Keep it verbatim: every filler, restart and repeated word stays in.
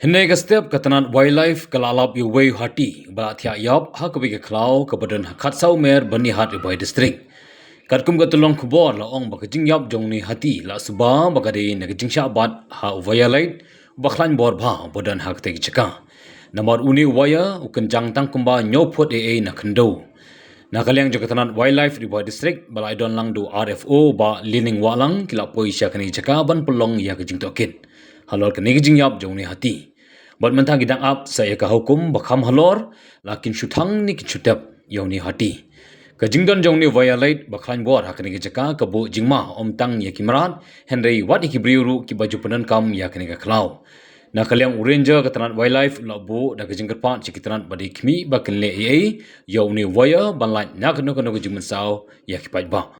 Hynne ka step ka tnat Wildlife ka la lap ïa uwei u hati ba la thiah ïap ha kawei ka khlaw kaba don ha Khatsawmer, Byrnihat, Ri Bhoi District. Katkum ka tyllong khubor la ong ba ka jingïap jong une u hati la suba ba ka dei na ka jingshah bat ha u Wildlife ba khlaiñ bor bha ba don ha katei ka jaka. Namar une u Wild u kynjang tang kumba hynñiew phut ei ei na khyndew. Na ka liang jong ka tnat Wildlife Ri Bhoi District ba la ïadon lang da u R F O Bah Lining Wahlang ki la poi sha kane ka jaka ban pynlong ïa ka jingtohkit halor kane ka jingïap jong une u hati. Bad mynta ki dang ap sa ïa ka hukum ba kham halor la kin shu thang ne kin shu tep ïa une u hati. Ka jingdon jong une u Wildlife ba khlaiñ bor ha kane ka jaka ka buh jingma ym tang ïa ki mrad hynrei wat ïa ki briew ruh kiba ju pyndonkam ïa kane ka khlaw. Na ka liang u Ranger ka tnat Wildlife u la buh da ka jingkyrpad sha ki tnat ba dei khmih ba kin leh ei ei ïa une u Wild ban lait na kano kano ka jingmynsaw ïa ki paidbah.